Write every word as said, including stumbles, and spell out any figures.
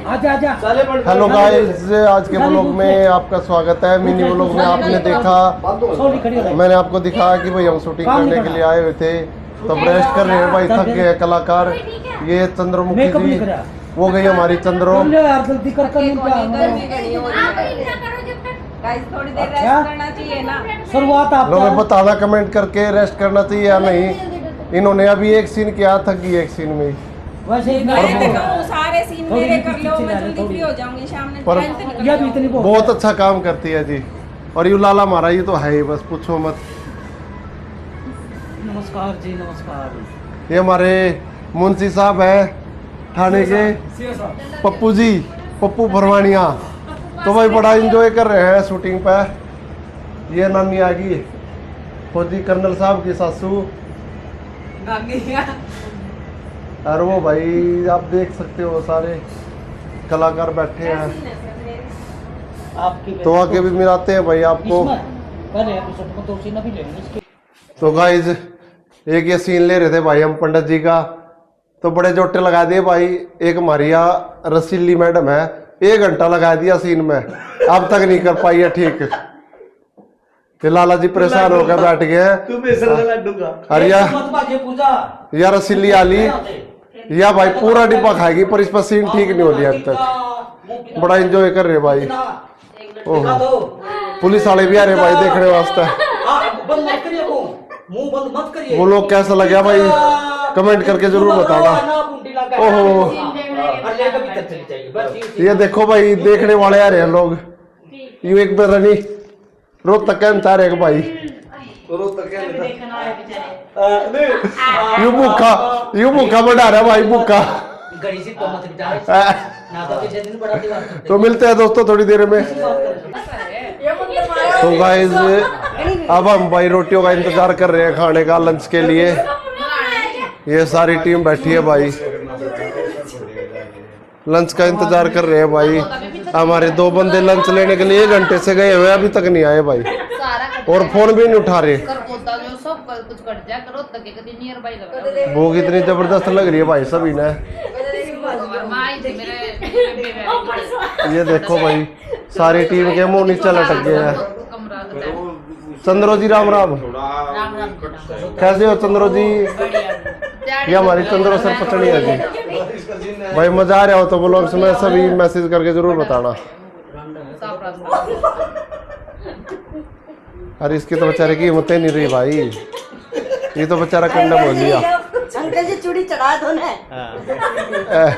आजा, आजा। Hello guys, आज के व्लॉग में आपका स्वागत है। मिनी व्लॉग में आपने देखा, मैंने आपको दिखाया कि भाई हम शूटिंग करने के लिए आए हुए थे, तो अब रेस्ट कर रहे हैं भाई, थक गए हैं कलाकार। ये चंद्रमुखी जी, वो गई हमारी चंद्रो। बोलो यार, जल्दी कर, कर, नहीं क्या? गाइस, थोड़ी देर रेस्ट करना चाहिए ना। शुरुआत आप लोग बताना कमेंट करके, रेस्ट करना चाहिए या नहीं। इन्होंने अभी एक सीन किया, थक गई एक सीन में ही। वैसे ही मैं तो कहूँ, सारे सीन मेरे कर लो, मैं जल्दी फ्री हो जाऊंगी शाम में। पर tension यह भी इतनी बहुत बहुत अच्छा काम करती है जी। और यू लाला हमारा, ये तो है ही, बस पूछो मत। नमस्कार जी, नमस्कार। ये हमारे मुंशी साहब हैं थाने के, पप्पू जी, पप्पू फरवानिया। तो भाई बड़ा एंजॉय कर रहे हैं शूटिंग पे। ये नानी आ गई, फौजी कर्नल साहब की सासू। भाग गई। और वो भाई आप देख सकते हो, सारे कलाकार बैठे हैं। आपकी तो आगे भी मिलाते हैं भाई आपको। इसमें पहले एपिसोड में दो सीन अभी लेंगे इसके। तो गाइस, एक ये सीन ले रहे थे भाई हम पंडित जी का, तो बड़े जोटे लगा दिए भाई। एक हमारी यहाँ रसीली मैडम है, एक घंटा लगा दिया सीन में, अब तक नहीं कर पाई है ठीक। ये लाला जी परेशान होकर बैठ गए हैं। तू बेसन का लड्डू खा। अरे या, मत भागे पूजा। या रसीली आली, या भाई पूरा डिब्बा खाएगी, पर इस पर सीन ठीक नहीं हो रही अभी तक। बड़ा एंजॉय कर रहे भाई। दिखा ओहो, दो। पुलिस वाले भी आ रहे भाई देखने वास्ते। हाँ, बंद मत करिए वो। मुंह बंद मत करिए। वो लोग कैसा लगा भाई, कमेंट करके जरूर बताना। ना कुंडी लगा। ओहो। और ले कभी तक चली जाइए। बस ये ये देखो भाई, देखने वाले आ रहे हैं लोग। यू एक बार रनी रोहतक के अंचार एक भाई। रोहतक के अंदर। देखना है बेचारे। आ, नहीं। यू भूखा, यू भूखा बढ़ा रहा भाई, भूखा। घड़ी से तो मत बिता। आ, ना तो किसी दिन बड़ा दीवार टूटे। तो मिलते हैं दोस्तों थोड़ी देर में। बात कर। तो गाइस, अब हम भाई रोटियों का इंतजार कर रहे हैं खाने का, लंच के लिए। ये सारी टीम बैठी है भाई, लंच का इंतजार कर रहे हैं भाई। हमारे दो बंदे लंच लेने के लिए एक घंटे से गए हुए, अभी तक नहीं आए भाई, और फोन भी नहीं उठा रहे। सरगोदा जो सब कुछ कट जा करो, तक एक दिन नियर बाई लग रहा है। भूख इतनी जबरदस्त लग रही है भाई सभी ने। और माँ ही थे मेरे, मेरे बेबे। ये देखो भाई, सारी टीम के मुंह नीचे लटक गए हैं। कमरा का। चंद्रो जी, राम राम। राम राम जी, राम राम। कैसे हो चंद्रो जी? बढ़िया। ये हमारी चंद्रो सर पचड़िया जी। भाई मजा आ रहा हो तो व्लॉग्स में सभी मैसेज करके जरूर बताना। साफ रास्ता। अरे इसकी तो बेचारे की हिम्मत ही नहीं रही भाई, ये तो बेचारा कंडम हो लिया। अंकल जी चूड़ी चढ़ा दो ना। ए,